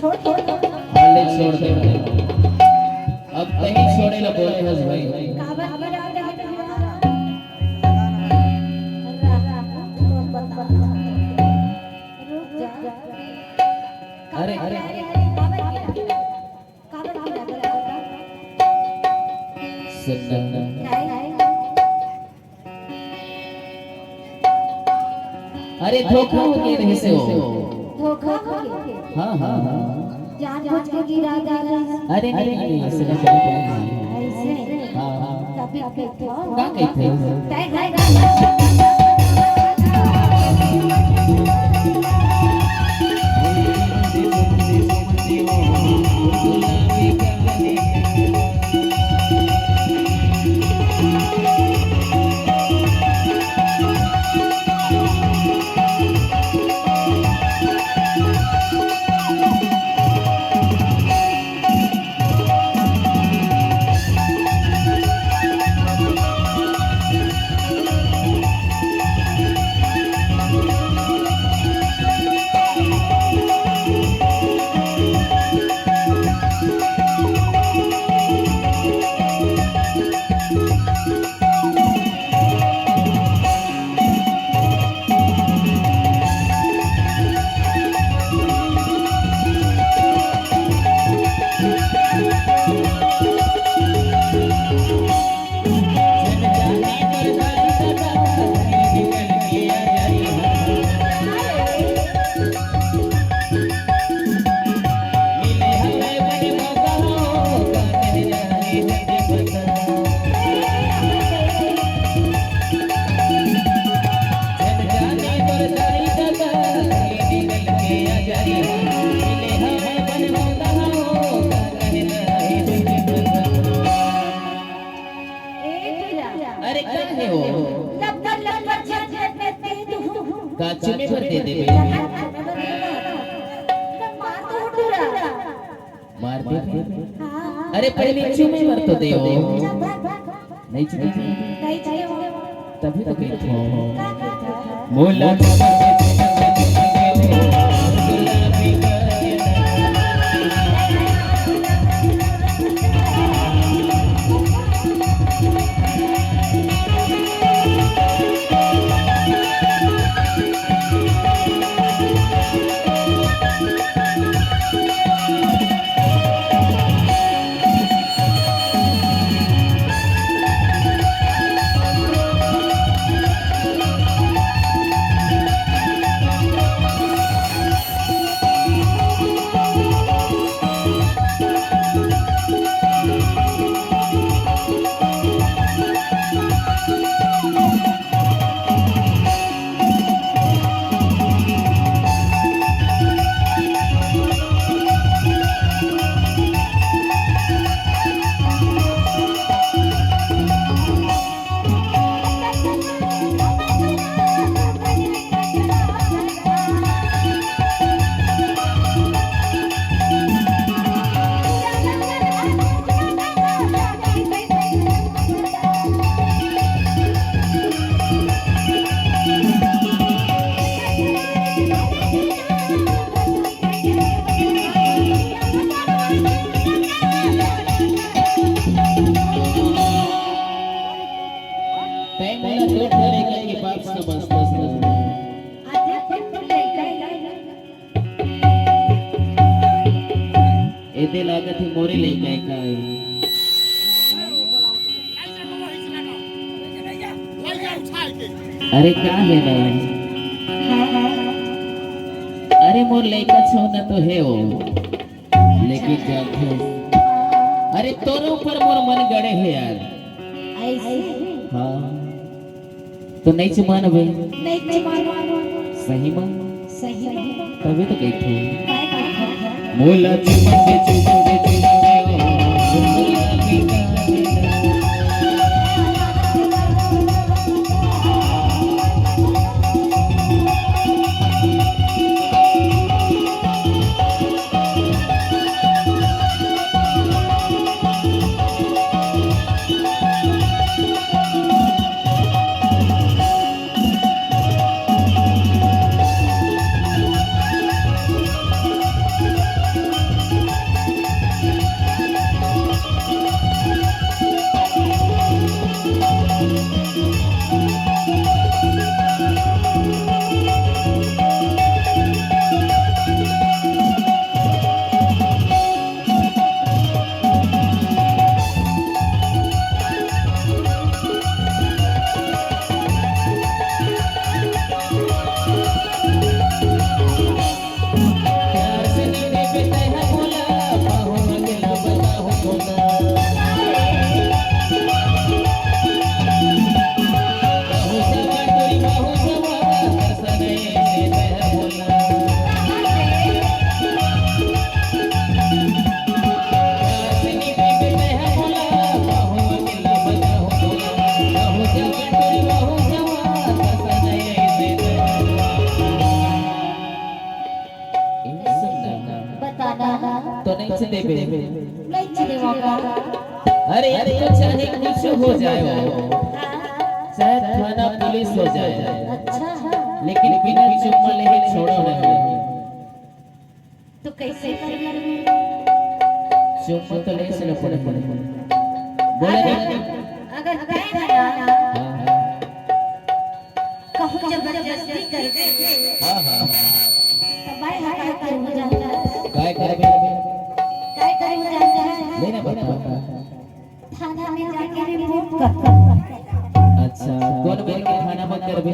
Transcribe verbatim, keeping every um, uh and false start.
छोड़, छोड़, छोड़। हाँ, ले छोड़ दे। अब तहीं छोड़े ला बोले हस भाई। काबर की रात है? रुक जा। अरे, अरे, अरे, काबर की रात है? काबर की रात है? सुन ना। काय? अरे, धोखा हो गया रहे से हो। धोखा हो गया? हाँ, हाँ, हाँ। जानबूझ के गिरा डाला। अरे, नहीं, नहीं, ऐसे ना करो, कोई नहीं। ऐसे? हाँ, हाँ। तभी कहते हो। का कहते हो? तय घर अरे का हे हो? लब्बर लब्बर झट झट में दे दूँ। का चुमे भर दे देबे? मार दे। हाँ। अरे पहले चुमे भर तो दे हो। नहीं चुमे। नहीं चुमे। तभी तो कहत हो। मोला तैं मोला दो ठन लइका के बाप समझथस। एदे लागत हे मोरे लइका ए का ए। अरे का हे ना? अरे मोर लइका छौना तो हे ओ, लेकिन जानथस अरे तोरे ऊपर मोर मन गड़े हे यार। ऐसे? हाँ। तो नइच मानबे? नइच मानबे। सही मा? सही मा। तभे तो कहिथे। काय कहिथे? मोला चुमा दे, चुमा दे, चुमा दे, ओ, मोला बेटा। बताना। तो नइच देबे। नइच देबो का? अरे, तो चाहे कुछ हो जाए हो, हाँ। चाहे थाना पुलिस हो जाए, अच्छा। लेकिन बिना चुम्मा लेहे छोड़ो नहीं। तो कैसे करबे? चुम्मा तो लेहे से न पड़े। बोला अगर, नहीं। अगर तय ना, हाँ, हाँ। कहूँ जबरदस्ती करबे। हाँ, हाँ। तो मैं हा काय करहूँ जानथस? काय करबे? काय करहूँ जानथस? ले ना बता। थाना में जाके रिपोर्ट कर। अच्छा, कोन बेर के थाना में करबे?